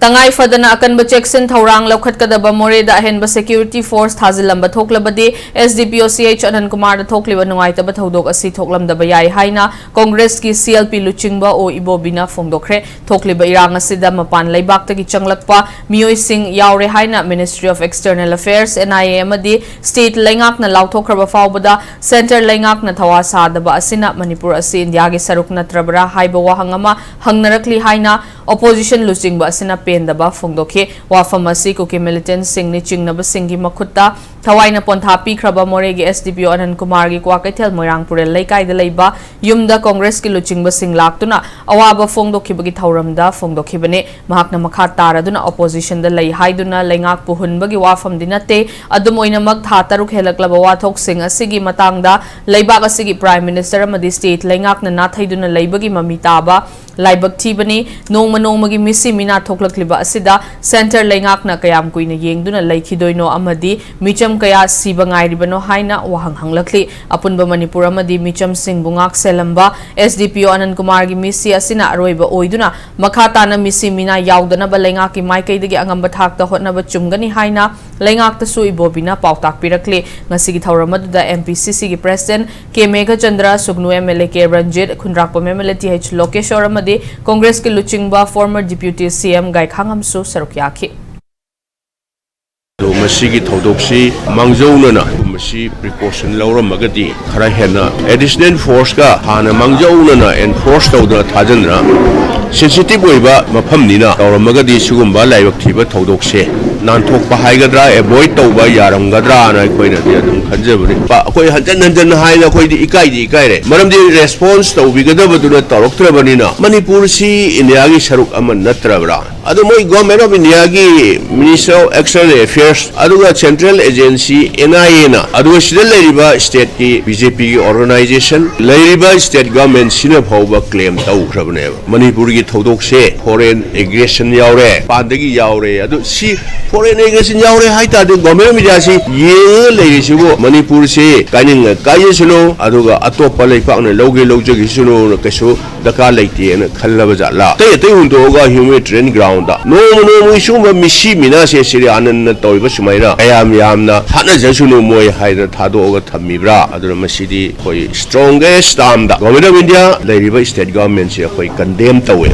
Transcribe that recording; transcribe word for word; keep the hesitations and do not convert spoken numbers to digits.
ꯇꯉꯥꯏ ꯐꯗꯅ ꯑꯀꯟꯕ ꯆꯦꯛꯁꯤꯟ ꯊꯧꯔꯥꯡ ꯂꯧꯈꯠꯀꯗꯕ ꯃꯣꯔꯦꯗ ꯑꯍꯦꯟꯕ security force ꯊꯥꯖꯤꯜꯂꯝꯕ ꯊꯣꯛꯂꯕꯗꯤ, S D P O C H ꯑꯅꯟ ꯀꯨꯃꯥꯔꯗ ꯊꯣꯛꯂꯤꯕ ꯅꯨꯡꯉꯥꯏꯇꯕ ꯊꯧꯗꯣꯛ ꯑꯁꯤ ꯊꯣꯛꯂꯝꯗꯕ ꯌꯥꯏ ꯍꯥꯏꯅ ꯀꯣꯡꯒ꯭ꯔꯦꯁꯀꯤ C L P ꯂꯨꯆꯤꯡꯕ ꯑꯣ ꯏꯕꯣꯕꯤꯅ ꯐꯣꯡꯗꯣꯛꯈ꯭ꯔꯦ꯫ ꯊꯣꯛꯂꯤꯕ ꯏꯔꯥꯡ ꯑꯁꯤꯗ ꯃꯄꯥꯟ ꯂꯩꯕꯥꯛꯇꯒꯤ ꯆꯪꯂꯛꯄ ꯃꯤꯑꯣꯏꯁꯤꯡ ꯌꯥꯎꯔꯦ ꯍꯥꯏꯅ Ministry of External Affairs, N I A, ꯑꯃꯗꯤ state ꯂꯩꯉꯥꯛꯅ ꯂꯥꯎꯊꯣꯛꯈ꯭ꯔꯕ ꯐꯥꯎꯕꯗ, centre ꯂꯩꯉꯥꯛꯅ ꯊꯋꯥ ꯁꯥꯗꯕ ꯑꯁꯤꯅ ꯃꯅꯤꯄꯨꯔ ꯑꯁꯤ ꯏꯟꯗꯤꯌꯥꯒꯤ ꯁꯔꯨꯛ ꯅꯠꯇ꯭ꯔꯕ꯭ꯔꯥ ꯍꯥꯏꯕ ꯋꯥꯍꯪ ꯑꯃ ꯍꯪꯅꯔꯛꯂꯤ ꯍꯥꯏꯅ opposition ꯂꯨꯆꯤꯡꯕ ꯑꯁꯤꯅ ꯄꯦꯟꯗꯕ ꯐꯣꯡꯗꯣꯛꯈꯤ꯫ ꯋꯥꯐꯝ ꯑꯁꯤ ꯀꯨꯀꯤ militantꯁꯤꯡꯅꯤ ꯆꯤꯡꯅꯕꯁꯤꯡꯒꯤ ꯃꯈꯨꯠꯇ ꯊꯋꯥꯏꯅ ꯄꯣꯟꯊꯥ ꯄꯤꯈ꯭ꯔꯕ ꯃꯣꯔꯦꯒꯤ S D P O ꯑꯅꯟ ꯀꯨꯃꯥꯔꯒꯤ Kwakeithel ꯃꯣꯏꯔꯥꯡ ꯄꯨꯔꯦꯜ ꯂꯩꯀꯥꯏꯗ ꯂꯩꯕ ꯌꯨꯝꯗ ꯀꯣꯡꯒ꯭ꯔꯦꯁꯀꯤ ꯂꯨꯆꯤꯡꯕꯁꯤꯡ ꯂꯥꯛꯇꯨꯅ ꯑꯋꯥꯕ ꯐꯣꯡꯗꯣꯛꯈꯤꯕꯒꯤ ꯊꯧꯔꯝꯗ ꯐꯣꯡꯗꯣꯛꯈꯤꯕꯅꯤ꯫ ꯃꯍꯥꯛꯅ ꯃꯈꯥ ꯇꯥꯔꯗꯨꯅ oppositionꯗ ꯂꯩ ꯍꯥꯏꯗꯨꯅ ꯂꯩꯉꯥꯛꯄꯨ ꯍꯨꯟꯕꯒꯤ ꯋꯥꯐꯝꯗꯤ ꯅꯠꯇꯦ꯫ ꯑꯗꯨꯝ ꯑꯣꯏꯅꯃꯛ, ꯊꯥ ꯇꯔꯨꯛ ꯍꯦꯜꯂꯛꯂꯕ ꯋꯥꯊꯣꯛꯁꯤꯡ ꯑꯁꯤꯒꯤ ꯃꯇꯥꯡꯗ ꯂꯩꯕꯥꯛ ꯑꯁꯤꯒꯤ Prime Minister ꯑꯃꯗꯤ state ꯂꯩꯉꯥꯛꯅ ꯅꯥꯊꯩꯗꯨꯅ ꯂꯩꯕꯒꯤ ꯃꯃꯤ ꯇꯥꯕ ꯂꯥꯏꯕꯛ ꯊꯤꯕꯅꯤ꯫ ꯅꯣꯡꯃ ꯅꯣꯡꯃꯒꯤ ꯃꯤꯁꯤ ꯃꯤꯅꯥ ꯊꯣꯛꯂꯛꯂꯤꯕ ꯑꯁꯤꯗ centre ꯂꯩꯉꯥꯛꯅ ꯀꯌꯥꯝ ꯀꯨꯏꯅ ꯌꯦꯡꯗꯨꯅ ꯂꯩꯈꯤꯗꯣꯏꯅꯣ ꯑꯃꯗꯤ ꯃꯤꯆꯝ ꯀꯌꯥ ꯁꯤꯕ ꯉꯥꯏꯔꯤꯕꯅꯣ ꯍꯥꯏꯅ ꯋꯥꯍꯪ ꯍꯪꯂꯛꯂꯤ꯫ ꯑꯄꯨꯟꯕ ꯃꯅꯤꯄꯨꯔ ꯑꯃꯗꯤ ꯃꯤꯆꯝꯁꯤꯡꯕꯨ ꯉꯥꯛ ꯁꯦꯜꯂꯝꯕ S D P O ꯑꯅꯟ ꯀꯨꯃꯥꯔꯒꯤ ꯃꯤꯁꯤ ꯑꯁꯤꯅ ꯑꯔꯣꯏꯕ ꯑꯣꯏꯗꯨꯅ, ꯃꯈꯥ ꯇꯥꯅ ꯃꯤꯁꯤ ꯃꯤꯅꯥ ꯌꯥꯎꯗꯅꯕ ꯂꯩꯉꯥꯛꯀꯤ ꯃꯥꯏꯀꯩꯗꯒꯤ ꯑꯉꯝꯕ ꯊꯥꯛꯇ ꯍꯣꯠꯅꯕ ꯆꯨꯝꯒꯅꯤ ꯍꯥꯏꯅ ꯂꯩꯉꯥꯛꯇꯁꯨ ꯏꯕꯣꯕꯤꯅ ꯄꯥꯎꯇꯥꯛ ꯄꯤꯔꯛꯂꯤ꯫ ꯉꯁꯤꯒꯤ ꯊꯧꯔꯝ ꯑꯗꯨꯗ M P C Cꯒꯤ President K Meghachandra, ꯁꯨꯒꯅꯨ M L A K Ranjit, Khundrakpam M L A T H ꯂꯣꯀꯦꯁꯣꯔ ꯑꯃꯗꯤ ꯀꯣꯡꯒ꯭ꯔꯦꯁꯀꯤ ꯂꯨꯆꯤꯡꯕ former Deputy C M ꯒꯥꯏꯈꯥꯉꯝꯁꯨ ꯁꯔꯨꯛ ꯌꯥꯈꯤ꯫ ꯑꯗꯣ ꯃꯁꯤꯒꯤ ꯊꯧꯗꯣꯛꯁꯤ ꯃꯥꯡꯖꯧꯅꯅ ꯃꯁꯤ precaution ꯂꯧꯔꯝꯃꯒꯗꯤ, ꯈꯔ ꯍꯦꯟꯅ additional forceꯀ ꯍꯥꯟꯅ ꯃꯥꯡꯖꯧꯅꯅ enforce ꯇꯧꯗꯅ ꯊꯥꯖꯟꯗꯅ, sensitive ꯑꯣꯏꯕ ꯃꯐꯝꯅꯤꯅ, ꯇꯧꯔꯝꯃꯒꯗꯤ ꯁꯤꯒꯨꯝꯕ ꯂꯥꯏꯕꯛ ꯊꯤꯕ ꯊꯧꯗꯣꯛꯁꯦ ꯅꯥꯟꯊꯣꯛꯄ ꯍꯥꯏꯒꯗ꯭ꯔꯥ, avoid ꯇꯧꯕ ꯌꯥꯔꯝꯒꯗ꯭ꯔꯥꯅ ꯑꯩꯈꯣꯏꯅꯗꯤ ꯑꯗꯨꯝ ꯈꯟꯖꯕꯅꯤ꯫ ꯄ-, ꯑꯩꯈꯣꯏ ꯍꯟꯖꯟ ꯍꯟꯖꯟꯅ ꯍꯥꯏꯅ ꯑꯩꯈꯣꯏꯗꯤ ꯏꯀꯥꯏꯗꯤ ꯏꯀꯥꯏꯔꯦ, ꯃꯔꯝꯗꯤ response ꯇꯧꯕꯤꯒꯗꯕꯗꯨꯅ ꯇꯧꯔꯛꯇ꯭ꯔꯕꯅꯤꯅ꯫ ꯃꯅꯤꯄꯨꯔꯁꯤ ꯏꯟꯗꯤꯌꯥꯒꯤ ꯁꯔꯨꯛ ꯑꯃ ꯅꯠꯇ꯭ꯔꯕ꯭ꯔꯥ? ꯑꯗꯨ ꯃꯣꯏ Government of Indiaꯒꯤ Minister of External Affairs ꯑꯗꯨꯒ Central Agency N I Aꯅ, ꯑꯗꯨꯒ ꯁꯤꯗ ꯂꯩꯔꯤꯕ stateꯀꯤ BJPꯒꯤ organization, ꯂꯩꯔꯤꯕ state governmentꯁꯤꯅ ꯐꯥꯎꯕ claim ꯇꯧꯈ꯭ꯔꯕꯅꯦꯕ, ꯃꯅꯤꯄꯨꯔꯒꯤ ꯊꯧꯗꯣꯛꯁꯦ foreign aggression ꯌꯥꯎꯔꯦ, ꯃꯄꯥꯟꯗꯒꯤ ꯌꯥꯎꯔꯦ꯫ ꯑꯗꯨ ꯁꯤ foreign aggression ꯌꯥꯎꯔꯦ ꯍꯥꯏꯇꯥꯔꯗꯤ, Government of Indiaꯁꯤ ꯌꯦꯡꯉꯒ ꯂꯩꯔꯤꯁꯤꯕꯨ, ꯃꯅꯤꯄꯨꯔꯁꯤ ꯀꯥꯏꯅꯤꯡꯉ ꯀꯥꯏꯖꯁꯅꯨ, ꯑꯗꯨꯒ ꯑꯇꯣꯞꯄ ꯂꯩꯄꯥꯛꯅ ꯂꯧꯒꯦ ꯂꯧꯖꯈꯤꯁꯅꯨꯅ ꯀꯩꯁꯨ ꯗꯔꯀꯥꯔ ꯂꯩꯇꯦꯅ ꯈꯜꯂꯕ ꯖꯥꯠꯂꯥ? ꯑꯇꯩ ꯑꯇꯩ ꯍꯨꯟꯗꯣꯛꯑꯒ humanitarian ground ꯗ ꯅꯣꯡꯃ ꯅꯣꯡꯃꯒꯤ ꯁꯤꯒꯨꯝꯕ ꯃꯤꯁꯤ ꯃꯤꯅꯥꯁꯦ ꯁꯤꯔꯤ ꯑꯥꯅꯟꯗꯅ ꯇꯧꯔꯤꯕ ꯁꯨꯃꯥꯏꯅ ꯀꯌꯥꯝ ꯌꯥꯝꯅ ꯍꯥꯠꯅꯖꯁꯅꯨ ꯃꯣꯏ ꯍꯥꯏꯗꯅ ꯊꯥꯗꯣꯛꯑꯒ ꯊꯝꯃꯤꯕ꯭ꯔꯥ? ꯑꯗꯨꯅ ꯃꯁꯤꯗꯤ ꯑꯩꯈꯣꯏ strongest term the Government of India ꯂꯩꯔꯤꯕ state government ꯁꯦ ꯑꯩꯈꯣꯏ condemn ꯇꯧꯋꯦ꯫